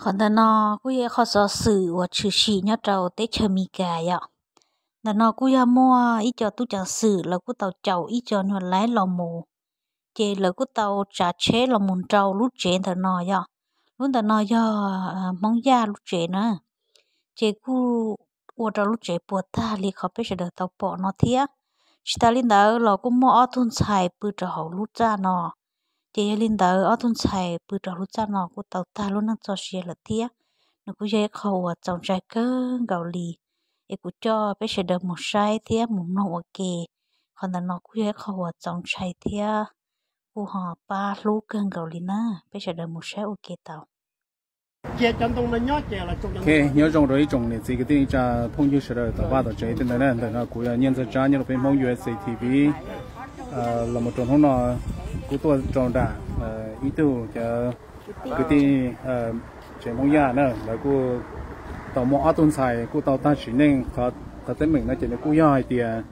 Qhov ntawm no kuj yog ib qho xov xwm uas tshwm sim nyob rau teb chaws Amelikas yom. Ntawm no kuj yog muaj ib co tub ceev xwm lawv kuj tau caum ib co nyuag laib los mus, ces lawv kuj tau tsav tsheb los mus rau lub tsev ntawm no yom. Lub ntawm no yog Hmoob Yaj lub tsev na, ces kuj ua rau lub tsev puas tag li qhov peb sawv daws tau pom no thiab. Tsis tas li ntawd los kuj muaj ob tug ntxhais pw rau hauv lub txaj no. Ces yog li ntawd ob tug ntxhais pw rau lub txaj no kuj tau tag lub neej txoj sia lawm thiab. Nws kuj yog ib qho uas txaus ntshai kawg nkaus li, es kuv coj peb sawv daws mus saib thiab mus mloog ua ke. Qhov ntawm no kuj yog ib qho uas txaus ntshai thiab kuj ho pab hlub kawg nkaus li na. Peb sawv daws mus saib ua ke tau. Ok, nyob zoo rau ib tsoom niam txiv kwv tij neej tsa phooj ywg sawv daws tom vaj tom tsev tej ntawd na. Ntawm no kuv yog Nyiaj Ntxawg Tsab nyob rau peb Hmoob U S A T V. Los mus rau hnub no kuv tuaj rau nram ib tug cov kwv tij tsev Hmoob Yaj na, lawv kuj tau muaj ob tug ntxhais kuj tau tag sim neej. Qhov teeb meem no ces nws kuj yog hais tias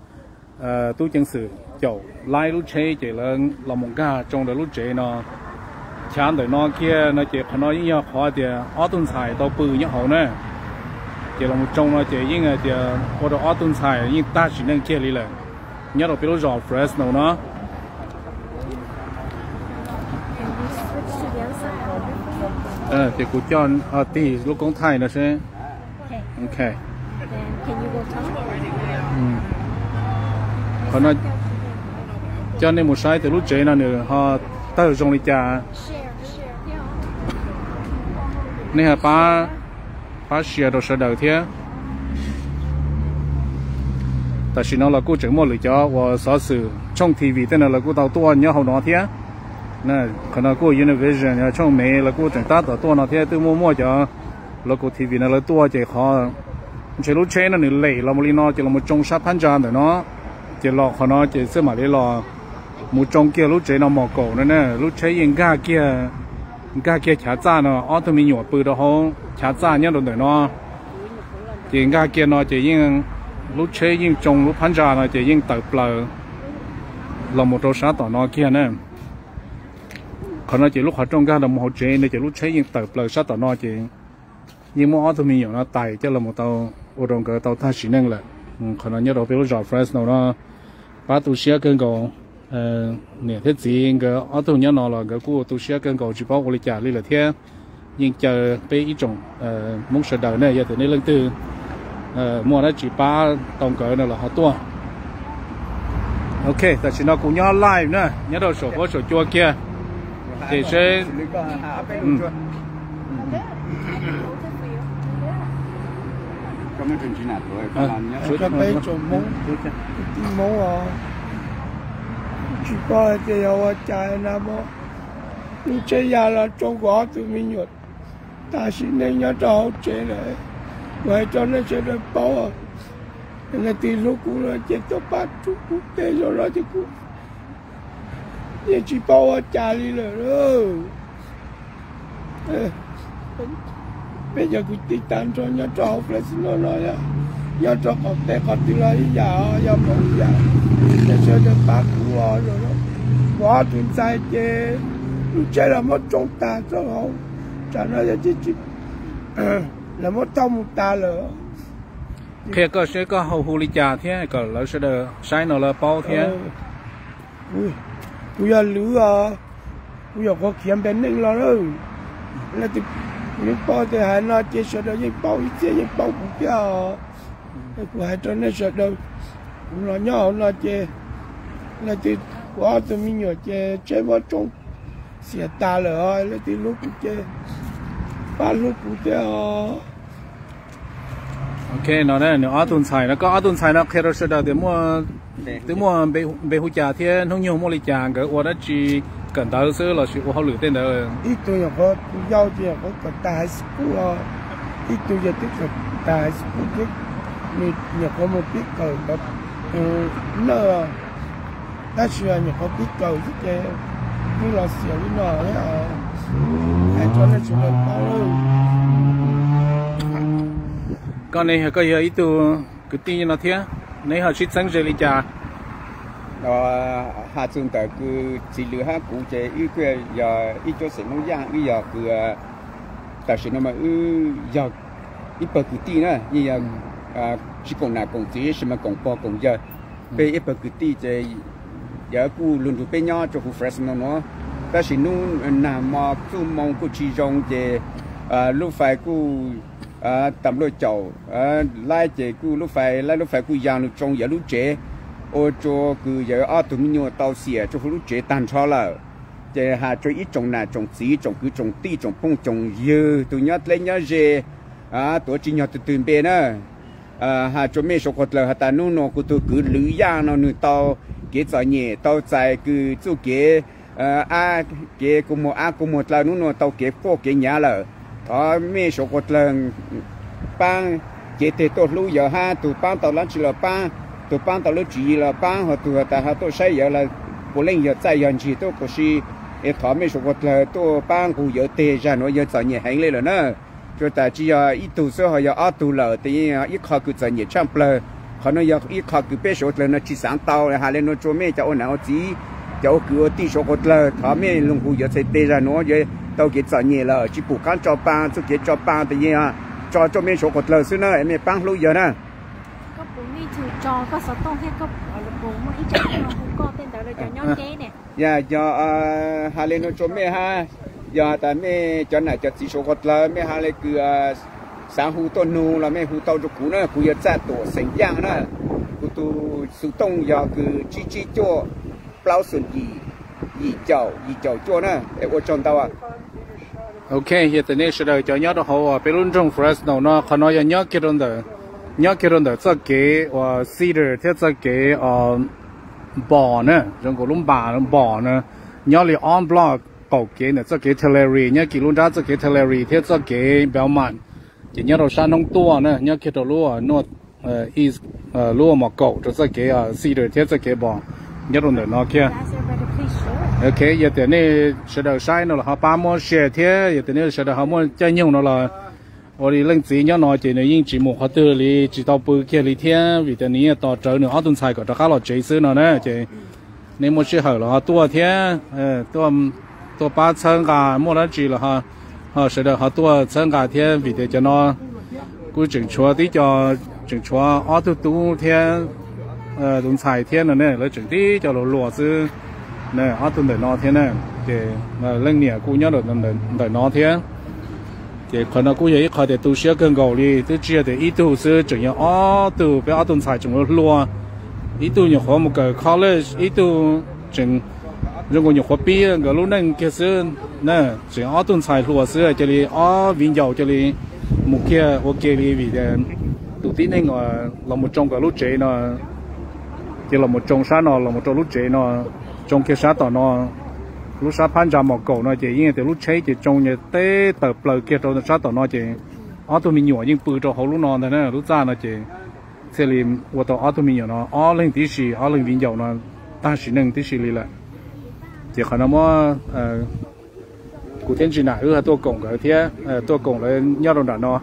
tub ceev xwm caum laib lub tsheb ces lawv los mus nkag tsoo ntawm lub tsev no. Chav ntawm no kiag no ces qhov no yeej yog qhov tias ob tug ntxhais tau pw nyob hauv na, ces los mus tsoo no ces yeej hais tias ua rau ob tug ntxhais yeej tag sim neej kiag li lawm nyob rau peb lub zos Fresno no. Ces kuv coj tig lub koob thaij no seb. Ok, qhov no coj nej mus saib tias lub tsev no nws ho tawg zoo li cas. Nej ho pab, pab share rau sawv daws thiab. Tam sim no los kuj tseem muaj lwm cov uas xov xwm tshooj T V tej no lawv kuj tau tuaj nyob hauv no thiab. Qhov no kuj Univision yog tshooj Mev lawv kuj tseem tab tom tuaj no thiab. Twb muaj muaj cov local T V no lawv tuaj ces qhov ntshe lub tsheb no nws lem los mus li no ces los mus tsoo sab phab ntsa ntawm no, ces los qhov no ces xwb mam li los mus tsoo kiag lub tsev no mos kaum no na. Lub tsheb yeej nkag kiag, nkag kiag chav txaj no, ob tug me nyuam pw rau hauv chav txaj nyob rau ntawm no. Ces nkag kiag no ces yeej, lub tsheb yeej tsoo lub phab ntsa no ces yeej tawm plaws los mus rau sab tom no kiag na. Qhov no ces lub qhov rooj nkag rau mus hauv tsev no ces lub tsheb yeej tawm plaws sab tom no ces yeej muab ob tug me nyuam no tais coj los tau, ua rau nkawd tau tag sim neej lawm. Qhov no nyob rau peb lub zos Fresno no pab tu siab kawg nkaus. Niam thiab txiv nkawd ob tug nyob no los nkawd kuj tu siab kawg nkaus tsis paub ua li cas li lawm thiab. Yeej caw peb ib tsoom Hmoob sawv daws ne, yog tias nej leej twg muaj dab tsi pab tau nkawd no los ho tuaj. Ok, tam sim no kuv nyob live na, nyob rau saum huab saum cua kiag, ces seb peb tsoom Hmoob, tij Hmoob os, tsis paub hais tias yog ua cas na, lub tsheb ya los tsoo kuv ob tug me nyuam tag sim neej nyob rau hauv tsev lawm. Kuv hais rau nej sawv daws paub, leej twg hlub kuv no ces tuaj pab rub kuv tej zaum no ces kuv yeej tsis paub ua cas li lawm. Peb cov kwv tij tag nrho nyob rau hauv Fresno no, nyob rau qhov teb qhov twg los ib yam, yog paub ib yam, nej sawv daws pab kuv os. Kuv ob tug ntxhais ces lub tsheb los muab tsoo tag rau hauv, tsam no yog lawv muab thauj mus tas lawm. Qhia koj seb koj hu li cas thiab kom lawv sawv daws saib no lawv paub thiab. Kuv yog Lwm os, kuv yog qhuav khiav npe neej los lawm. Leej twg yeej paub tias hais no ces sawv daws yeej paub ib txhia yeej paub kuv thiab os. Kuv hais rau nej sawv daws, kuv los nyob hauv no ces leej twg, kuv ob tug me nyuam ces tsheb muab tsoo xiam tas lawm os. Leej twg hlub kuv ces pab hlub kuv thiab os. Ok, no nws ob tug ntxhais no, koj ob tug ntxhais no qhia rau sawv daws tias twb muaj npe hu cas thiab hnub nyoog muaj li cas, nkawd ua dab tsi kawm ntawv xwb los sis ua hauj lwm tej ntawd. Ib tug nyuam qhuav, tus yau ces nyuam qhuav kawm tag high school os, ib tug yog twb kawm tag high school thiab, nws nyuam qhuav mus pib kawm nawj, tab sis nyuam qhuav pib kawm xwb ces yeej los xiam li no thiab. Hais rau nej sawv daws paub. Koj ne, koj yog ib tug kwv tij no thiab, neb ho sib txheeb ze li cas? Hais txog ntawm kws txiv Lwm hab kuv ces wb kuj yog ib cuab xeem Moob Yaj, wb yog kws Tam sim no mas wb yog ib pawg kwv tij na, yeej yog tsis koom nam koom txiv, sis mas koom pog koom yawg. Peb ib pawg kwv tij ces yawg kuj luag nrug peb nyob rau huv Fresno no. Tab sis hnub nag hmo txuj moo kuj tsis zoo ces lub fais kuj tam luaj caum laib ces kuj lub fais laib, lub fais kuj ya lug tsoo yawg lub tsev, ua rua kws yawg ob tug me nyuam tau xiam rua huv lub tsev tag nrho lawm. Ces has rua ib tsoom nam tsoom txiv, tsoom kwv tsoom tij, tsoom phooj tsoom ywg, tug nyob dleb nyob ze, tuav tsis nyog tug twg npe na. Has rua mej suav quas dlawg has tas nub nua kuv tug kwv Lwm Yaj no nwg tau kev txom nyem, tau txais kws txuj kev, ab, kev kua muag ab kua muag dlaw, nub nua tau kev puaj kev nyav lawm. Thov mej suav quas dlawg paab cev teg tuaj hlub yawg hab, tug paab tau dlaab tsi los paab, tug paab tau lub tswv yim los paab, ho tug has tas ho tuaj saib yawg los puav leej yog txaij yog ntsig tuaj kuj si. Es thov mej suav quas dlawg tuaj paab nqug yawg teg, zag nuav yawg txom nyem heev le lawm na. Tsuas tas tsis yog ib tug xwb, ho yog ob tug lawm, tes yeej yog ib qho kws txom nyem tshaaj plawg. Qhov nuav yog ib qho kws peb suav dlawg no tsis xaav tau. Has le nuav rua mej cov ua nam ua txiv, cov ua kwv ua tij suav quas dlawg, thov mej lug nqug yawg txhais teg, zag nuav yawg tau kev txom nyem lawm, tsis pum qaab tso paa, txuj kev tso paa tes yeej tso rua mej suav quas dlawg xwb na, mej paab hlub yawg na. Yog, yog has le nuav rua mej hab, yog has tas mej cov nam cov txiv suav quas dlawg, mej has le kws xaav hu tuaj nug los mej hu tau rua kuv na, kuv yog Txaj Tuam xeem Yaaj na. Kuv tug xov tooj yog kws tsib tsib cuaj plaub xoom yim, yim caum yim caum cuaj na. Es ua tsaug ntau. Ok, yog tas nej sawv daws cov nyob rau hauv peb lub nroog Fresno no, qhov no yog nyob kiag rau ntawm, nyob kiag rau ntawm txoj kev uas Cedar thiab txoj kev Npom na, zoo nkaus lub npam Npom na, nyob li ob block qaum kev ntawm txoj kev Tulare, nyob kis lub nrab txoj kev Tulare thiab txoj kev Belmont, ces nyob rau sab noob tuaj na, nyob kiag rau lub east, lub mos kaum rau txoj kev Cedar thiab txoj kev Npom, nyob rau ntawm no kiag. Ok, yog tias nej sawv daws saib no los ho pab muab share thiab, yog tias nej sawv daws ho muaj caij nyoog no los, ua li leej txiv nyob no ces nws yeej tsis mus qhov twg li, tsis tau pw kiag li thiab, vim tias nws yeej tos rawv nws ob tug ntxhais kom rov qab los tsev xwb no na. Ces nej muaj sij hawm los ho tuaj thiab, tuaj pab txhawb nqa, muaj dab tsi los ho sawv daws ho tuaj txhawb nqa thiab, vim tias cov no kuj tseem tshuav tib co, tseem tshuav ob tug tub thiab tus ntxhais thiab no ne, lawv tseem tib co hluas hluas xwb. Ob tug ntawm no thiab na, ces leej niam kuj nyob ntawm no thiab. Ces qhov no kuj yog ib qho tias tu siab kawg nkaus li, twb tsis yog tias ib tug xwb, tseem yog ob tug, peb ob tug ntxhais tseem hluas hluas. Ib tug nyuam qhuav mus kawm college, ib tug tseem zoo nkaus nyuam qhuav pib nkawd lub neej kiag xwb na. Tseem ob tug ntxhais hluas xwb, cia li ob viv ncaus cia li mus kiag ua ke li, vim tus tib neeg los mus tsoo nkawd lub tsev no, ces los mus tsoo sab no, los mus rau lub tsev no, tsoo kiag sab tom no, lub sab phab ntsa mos kaum no ces yeej tias lub tsheb ces tsoo teb tawm plaws kiag rau sab tom no ces ob tug me nyuam yeej pw rau hauv lub no ntag na, lub txaj no ces thiaj li ua tau ob tug me nyuam no ob leeg tib si, ob leeg viv ncaus no tag sim neej tib si li lawm. Ces qhov no muab kuv thiab Ntsis Nam wb ho tuaj koom nkawd thiab, tuaj koom lawv nyob rau nram no.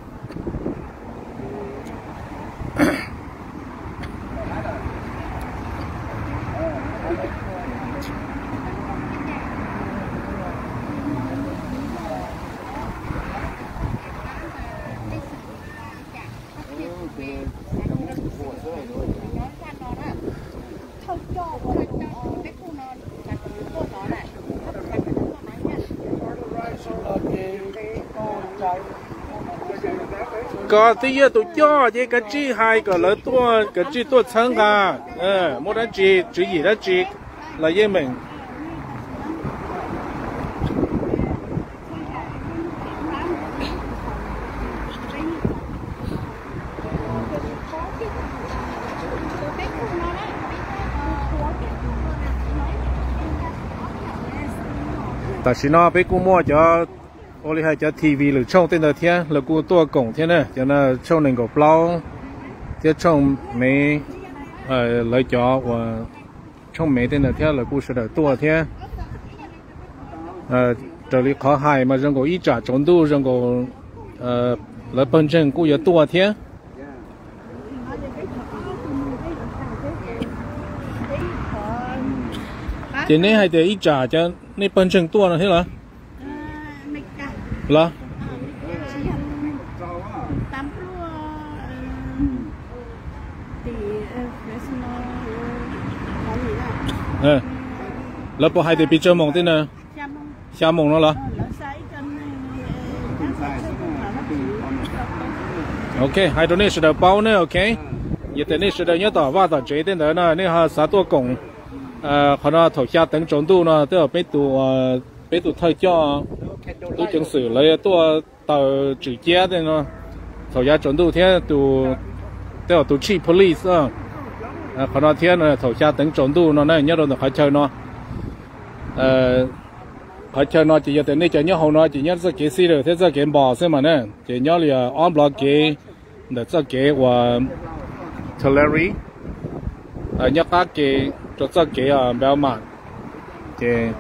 Koj twb yog tus coj ces kav tsij hais kom lawv tuaj, kav tsij tuaj txhawb nqa. Muaj dab tsi, tswv yim dab tsi los yeej meem. Tam sim no peb kuj muaj cov, ua li hais cov T V lwm tshooj tej ntawd thiab lawv kuj tuaj koom thiab na, cov tshooj nees nkaum plaub thiab tshooj Mev, lawv cov uas tshooj Mev tej ntawd thiab lawv kuj sawv daws tuaj thiab. Raws li qhov hais mas zoo nkaus ib tsam tsaus ntuj zoo nkaus lawv pawg ntseeg kuj yuav tuaj thiab. Ces neb hais tias ib tsam cov nej pawg ntseeg tuaj no thiab los? Los? Lawv puas hais tias pes tsawg moos tej na? Xya moos no los? Ok, hais rau nej sawv daws paub ne, ok. Yog tias nej sawv daws nyob tom vaj tom tsev tej ntawd no nej ho xav tuaj koom qhov no thaum xya teev tsaus ntuj no tej zaum peb tus, peb tus thawj coj tub ceev xwm lawv tuaj taws tswm ciab tej no thaum yav tsaus ntuj thiab tej zaum tus chief police qhov no thiab thaum xya teev tsaus ntuj no na nyob rau ntawm qhov chaw no. Qhov chaw no ces yog tias nej cov nyob hauv no ces nyob txoj kev Cedar thiab txoj kev Npos xwb mas na, ces nyob li ob nplog kev ntawm txoj kev uas Tulare, nyob qab ke rau txoj kev Belmont. Ces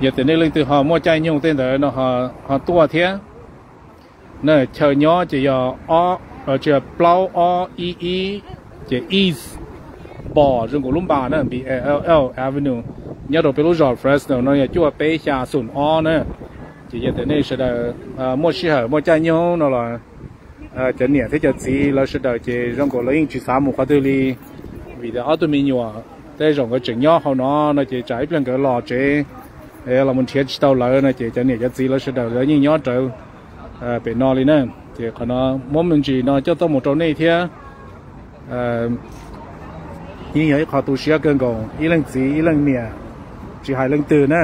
yog tias nej leej twg ho muaj caij nyoog tej ntawd no ho tuaj thiab na. Chaw nyob ces yog plaub ob ib ib, ces East Ball zoo nkaus lub npas na, B A L L Avenue, nyob rau peb lub zos Fresno no yog cuaj peb xya xoom ob na. Ces yog tias nej sawv daws muaj sij hawm muaj caij nyoog no los cov niam thiab cov txiv lawv sawv daws ces zoo nkaus lawv yeej tsis xav mus qhov twg li, vim tias ob tug me nyuam tej zaum nkawd tseem nyob hauv no no ces tsam ib pliag nkawd los tsev los mus nrhiav tsis tau lawv no ces cov niam cov txiv lawv sawv daws lawv yeej nyob rawv pem no li na. Ces qhov no muab me ntsis no coj tuaj mus rau nej thiab. Yeej yog ib qho tu siab kawg nkaus, ib leej txiv ib leej niam, tsis hais leej twg na,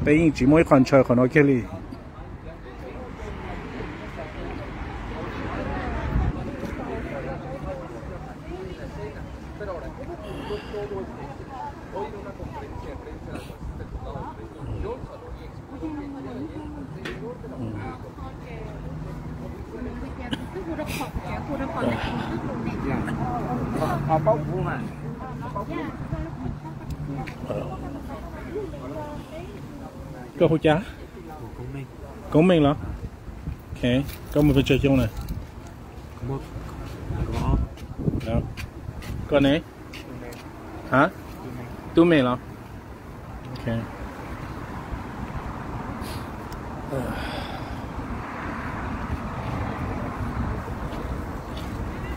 peb yeej tsis muaj ib qho ntshaw qhov no kiag li. Koj hu cas? Koob Meej los? Ok, koj muaj pes tsawg xyoo na? Koj ne? Ha? Tub me los? Ok.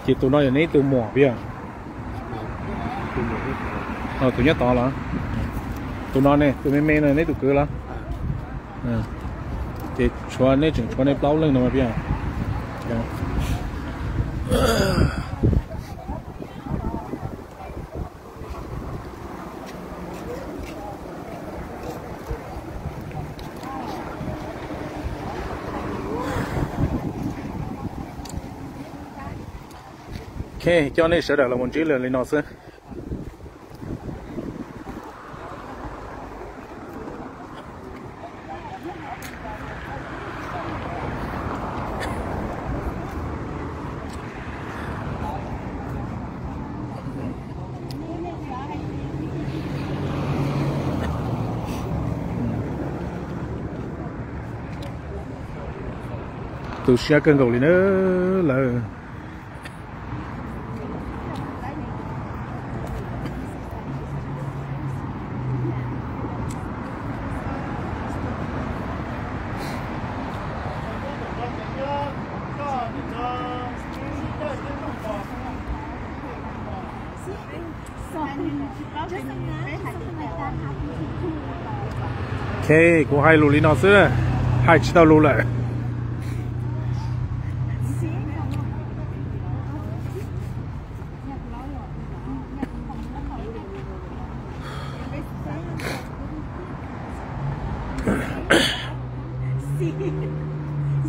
Ces tus no yog neb tus muam puas yog? Tus nyob tod los? Tus no ne, tus me me no neb tus kwv los? Ces tshuav, neb tseem tshuav nej plaub leej no puas yog? Ok, coj nej sawv daws los mus ntsib lawv li no xwb. Tu siab kawg nkaus li na lawm. Ok, kuv hais lus li no xwb, hais tsis tau lus lawm.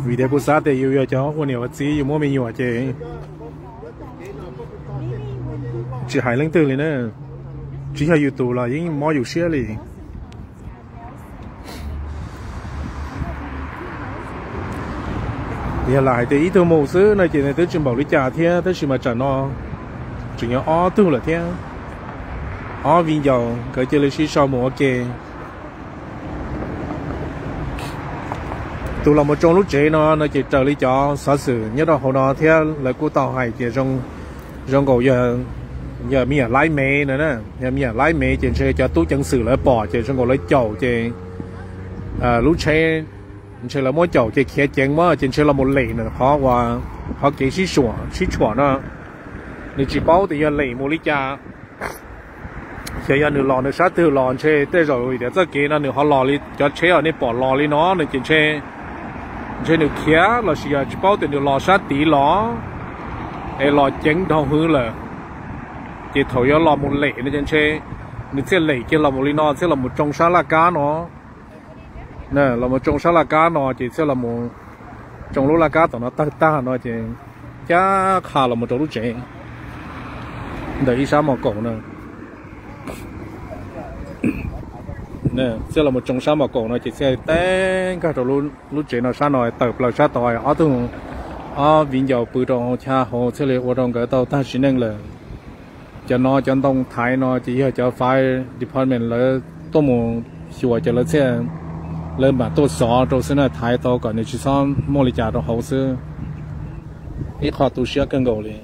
Vim tias kuv xav tias yus yog cov ua niam ua txiv, yus muaj me nyuam ces tsis hais leej twg li na, tsis yog yus tus los yeej mob yus siab li. Yog lam hais tias ib tug mus xwb no ces nws twb tsis npaum li cas thiab, tab sis mas tsam no tseem yog ob tug lawm thiab. Ob viv ncaus nkawd cia li sib sau mus ua ke. Tus los mus tsoo lub tsev no no ces raws li cov xov xwm nyob rau hauv no thiab lawv kuj tau hais tias zoo nkaus yog me nyuam laib mev no, yog me nyuam laib mev ces ntshe cov tub ceev xwm lawv pom ces zoo nkaus lawv caum ces lub tsheb Ntshe lawv muab caum ces khiav ceev mas ces ntshe los mus lem ntawm qhov uas qhov kev sib suam sib tshuam no. Nws tsis paub tias yog lem mus li cas. Xyov yog nws los nws sab twg los ntshe tej zaum tias txoj kev no nws ho los li cov tsheb uas nej pom los li no no ces ntshe, ntshe nws khiav los sis yog tsis paub tias nws los sab tid los es los ceev dhau hwv lawm. Ces thaum yuav los mus lem no ces ntshe nws thiaj lem kiag los mus li no thiaj los mus tsoo sab laj kab no. Los mus tsoo sab laj kab no ces thiaj los mus tsoo lub laj kab tom no tawg tag no ces cab qha los mus rau lub tsev ntawm ib sab mos kaum na. Thiaj los mus tsoo sab mos kaum no ces thiaj teb nkag rau lub tsev no sab no tawm plaws sab tod ob tug, ob viv ncaus pw rau hauv chav hauv thiaj li ua rau nkawd tau tag sim neej lawm. Cov no cov ntoo thaiv no ces yog cov fire department lawv tuaj mus xyuas ces lawv thiaj, lawv mam tuaj xov rau xwb na, thaiv tau kom nws tsis txhob muaj li cas rau hauv xwb. Ib qho tu siab kawg nkaus li.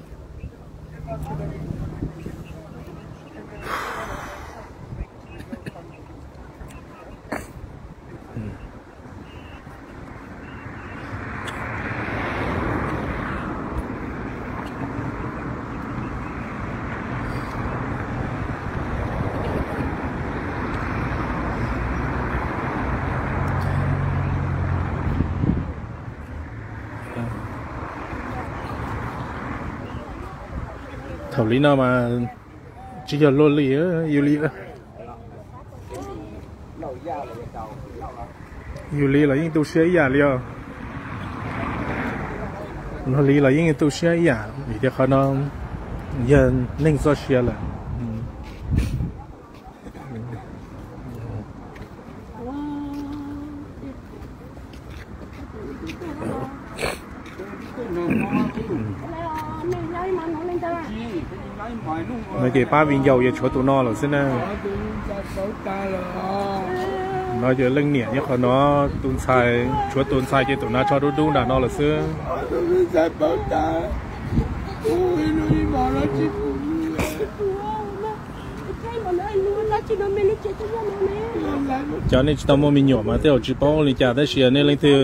Thaum li no mas tsis yog luag li, yus li, yus li los yeej tu siab ib yam li os. Luag li los yeej tu siab ib yam vim tias qhov no yog neeg txoj sia lawm. No ces pab viv ncaus yuav tshuav tus no lawm xwb na. No ces leej niam nyob qhov no, tus ntxhais, tshuav tus ntxhais ces tus nav tsho dub dub nram no lawm xwb. Cov nej tsis tau muaj me nyuam mas tej zaum tsis paub li cas tab sis nej leej twg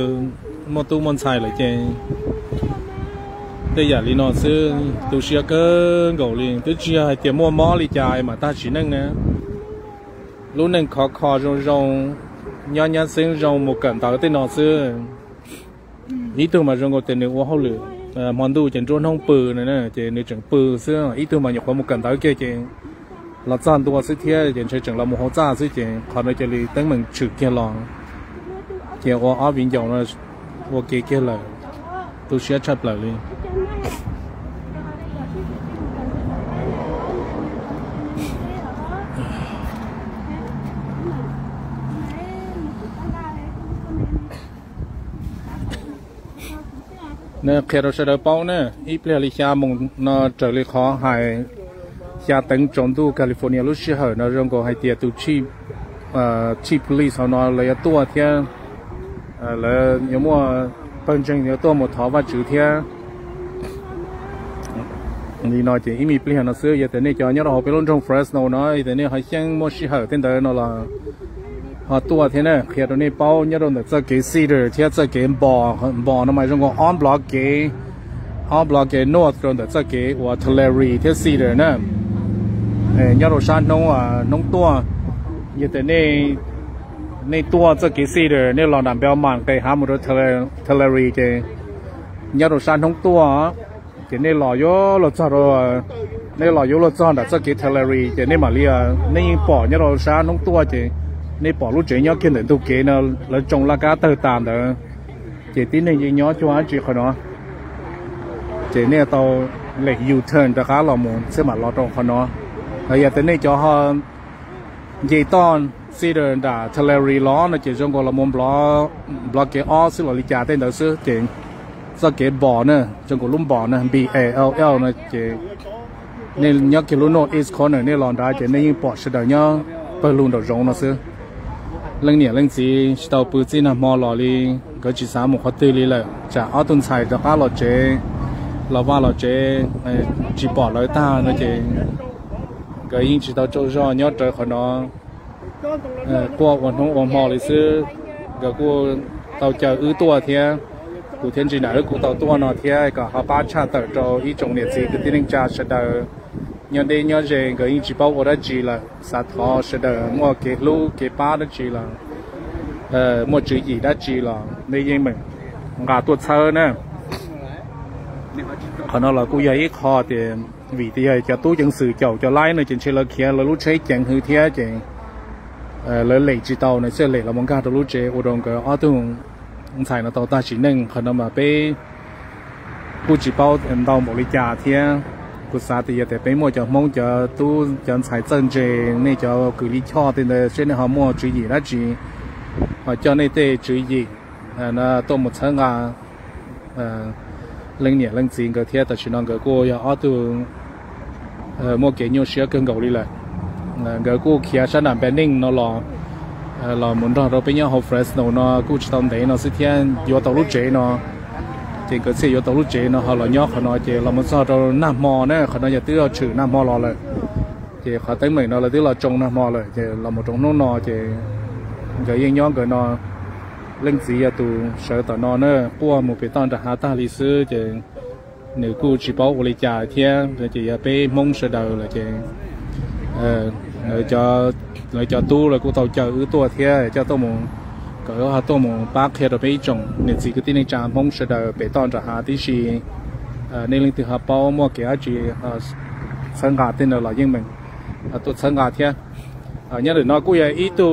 muaj tub muaj ntxhais lawm ces tej yam li no xwb tu siab kawg nkaus li, twb tsis yog hais tias muaj mob li cas mas tag sim neej na. Lub neej khov kho zoo zoo, nyob nyab xeeb zoo mus kawm ntawv tej no xwb. Ib tug mas zoo nkaus tias nws ua hauj lwm hmo ntuj ces nruab hnub pw na, ces nws tseem pw xwb. Ib tug mas nyuam qhuav mus kawm ntawv kiag ces los txog ntua xwb thiab ces ntshe tseem los mus hauv txaj xwb ces qhov no cia li teeb meem tshwm kiag los, ces ua ob viv ncaus no ua kev kiag lawm, tu siab tshaj plaws li. Qhia rau sawv daws paub na, ib pliag li xya moos no raws li qhov hais, xya teev tsaus ntuj California lub sij hawm no zoo nkaus hais tias tus chief police hauv no lawv yuav tuaj thiab, lawv yuav muaj pawg ntseeg yuav tuaj mus thov Vajtswv thiab. Li no ces ib me pliag no xwb, yog tias nej cov nyob rau hauv peb lub nroog Fresno no, yog tias nej ho xyeej muaj sij hawm tej ntawd no los ho tuaj thiab na. Qhia rau nej paub, nyob rau ntawm txoj kev Cedar thiab txoj kev Npos, Npos no mas zoo nkaus ob nplog kev, ob nplog kev north rau ntawm txoj kev uas Tulare thiab Cedar na. Nyob rau sab hnub, hnub tuaj, yog tias nej tuaj txoj kev Cedar, nej los nram Belmont nqes hav mus rau Tulare ces nyob rau sab hnub tuaj ces nej los yuav luag txog, nej los yuav luag txog nram txoj kev Tulare ces nej mam li, nej yeej pom nyob rau sab hnub tuaj ces nej pom lub tsev nyob kiag ntawm ntug kev no, lawv tsoo laj kab tawg tas ntawd. Ces tib neeg yeej nyob cuag dab tsi qhov no, ces nej tau lem U-turn rov qab los mus thiab mam los rau qhov no. Yog tias nej cov ho nce toj Cedar nram Tulare los no ces zoo nkaus los mus nplog kev ob xwb los li cas tej ntawd xwb ces txoj kev Npos na, zoo nkaus lub Npos na, B A L L no ces nej nyob kiag lub north east corner nej los nrad ces nej yeej pom sawv daws nyob pawg lug nraum zoov no xwb. Leej niam leej txiv tsis tau pw txij nag hmo los li, nkawd tsis xav mus qhov twg li lawm, tsam ob tug ntxhais rov qab los tsev, los vaj los tsev tsis pom lawv tag no ces nkawd yeej tsis tau tsaug zog nyob rawv qhov no quaj ua hnub ua hmo li xwb. Nkawd kuj tau caw wb tuaj thiab. Kuv thiab Ntsis Nam wb kuj tau tuaj no thiab kom ho pab tshaj tawm rau ib tsoom niam txiv kwv tij neej tsa sawv daws nyob deb nyob ze, nkawd yeej tsis paub ua dab tsi lawm, xav thov sawv daws muaj kev hlub kev pab dab tsi los, muaj tswv yim dab tsi los nej yeej meem nqa tuaj txhawb na. Qhov no los kuj yog ib qho tias vim tias yog cov tub ceev xwm caum cov laib no ces ntshe lawv khiav lawv lub tsheb ceev hwv thiab ces lawv lem tsis tau no xwb, lem los mus nkag rau lub tsev ua rau nkawd ob tug ntxhais no tau tag sim neej. Qhov no mas peb kuj tsis paub ntau npaum li cas thiab. Kuv xav tias yog tias peb muaj cov Hmoob cov tub cov ntxhais txawj ntse, nej cov kws li choj tej ntawd seb nej ho muaj tswv yim dab tsi ho coj nej tej tswv yim tuaj mus txhawb nqa leej niam leej txiv nkawd thiab. Tam sim no nkawd kuj yog ob tug muaj kev nyuaj siab kawg nkaus li lawm. Nkawd kuj khiav sab nram Npe Neej no los, los mus nrog rau peb nyob hauv Fresno no kuj tsis tau ntev no xwb thiab yuav tau lub tsev no. Ces nkawd thiaj yuav tau lub tsev no ho los nyob qhov no ces los mus txog rau nag hmo na, qhov no yog twb tshwm nag hmo los lawm. Ces qhov teeb meem no lawv twb los tsoo nag hmo lawm ces los mus rau hnub no ces nkawd yeej nyob nkawd no. Leej txiv yog tus sawv tom no na, quaj mus pem toj nram hav tag li xwb ces nws kuj tsis paub ua li cas thiab. Ces yog peb Hmoob sawv daws lawm ces lawv cov tub lawv kuj tau caw wb tuaj thiab coj tuaj mus, kom wb ho tuaj mus pab qhia rau peb ib tsoom niam txiv kwv tij neej tsa Hmoob sawv daws pem toj nram hav tib si. Nej leej twg ho paub muaj kev dab tsi txhawb nqa tej ntawd los yeej meem tuaj txhawb nqa thiab. Nyob ntawm no kuj yog ib tug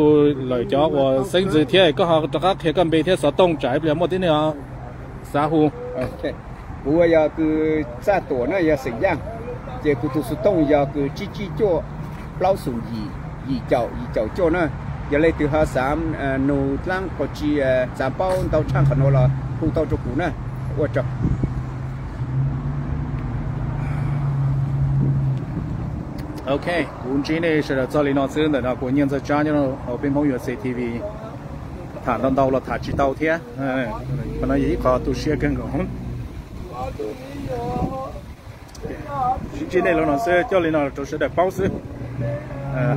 lawm cov uas xeeb ntxwv thiab, koj ho rov qab qhia koj npe thiab xov tooj tsam ib pliag muaj tib neeg xav hu. Kuv yog kws Txaj Tuam na, yog xeem Yaj, ces kuv tus xov tooj yog kws tsib tsib cuaj plaub xoom yim yim caum yim caum cuaj na. Yog leej twg ho xav nug dlaab qhov tsi, xav paub ntau tshaj qhov no los hu tau rau kuv na. Ua tsaug. Ok, kuv ntsib nej sawv daws txog li no xwb. Ntawm no kuv Nyiaj Ntxawg Tsab nyob hauv peb Hmoob U S A T V. Tham ntau ntau los tham tsis tau thiab. Qhov no yog ib qho tu siab kawg nkaus. Ntsib nej los no xwb, coj li no rau sawv daws paub xwb.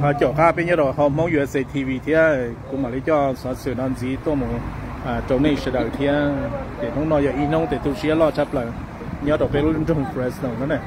Ho caum qab peb nyob rau hauv Hmoob U S A T V thiab, kuv mam li coj xov xwm no ntxiv tuaj mus rau nej sawv daws thiab. Ces hnub no yog ib hnub tes tu siab loj tshaj plaws nyob rau peb lub nroog Fresno no na.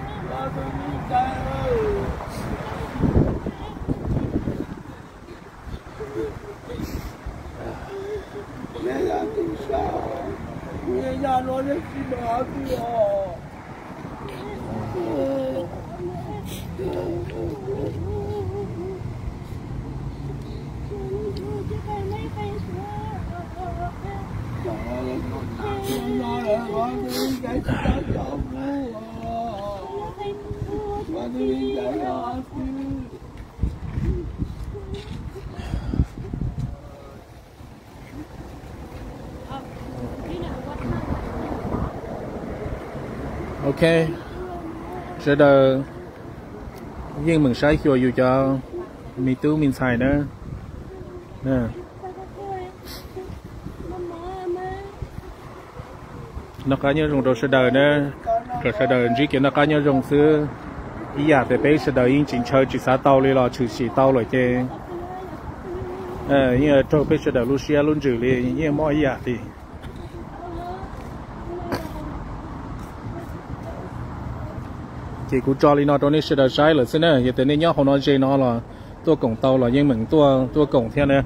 Ok, sawv daws yeej meem saib xyuas yus cov me tub me ntxhais na. Noj qab nyob zoo rau sawv daws na, kom sawv daws ntsib kev noj qab nyob zoo xwb. Ib yam tias peb sawv daws yeej tsis ntshaw tsis xav tau li los tshwm sim tau lawm ces yeej raug peb sawv daws lub siab lub ntsws li, yeej mob ib yam li. Ces kuv tso li no rau nej sawv daws saib lawm xwb na, yog tias nej nyob hauv no ze no los tuaj koom tau los yeej meem tuaj tuaj koom thiab na.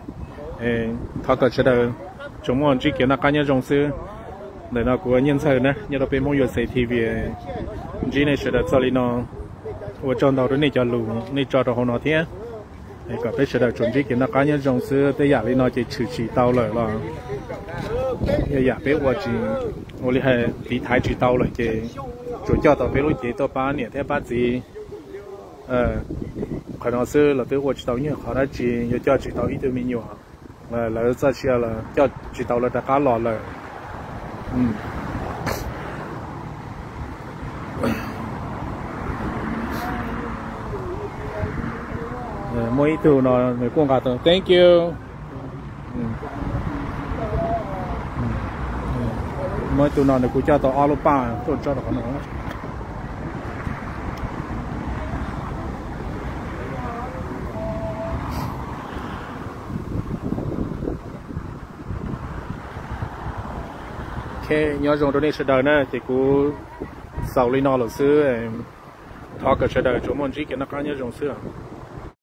Thov kom sawv daws tsuas muaj ntsib kev noj qab nyob zoo xwb. Ntawm no kuv Nyiaj Ntxawg na, nyob rau peb Hmoob U S A T V, ntsib nej sawv daws txog li no, ua tsaug ntau rau nej cov lus nej tso rau hauv no thiab. Kom peb sawv daws tsuas ntsib kev noj qab nyob zoo xwb, tej yam li no ces tshwm sim tau lawm los yog yam peb ua tsis, ua li hais tiv thaiv tsis tau lawm ces tsuas coj tau peb lub cev tuaj pab niam thiab pab txiv. Qhov no xwb los twb ua tsis tau ib qho dab tsi, yuav coj tsis tau ib tug me nyuam, lawv txoj sia los coj tsis tau lawv rov qab los lawm. Muaj ib tug no nws kuj nqa tau, thank you. Muaj ib tug no nws kuj coj tau ob lub paj tuaj tso rau qhov no. Nyob zoo rau nej sawv daws na, ces kuv xaus li no lawm xwb. Thov kom sawv daws tsuas muaj ntsib kev noj qab nyob zoo xwb.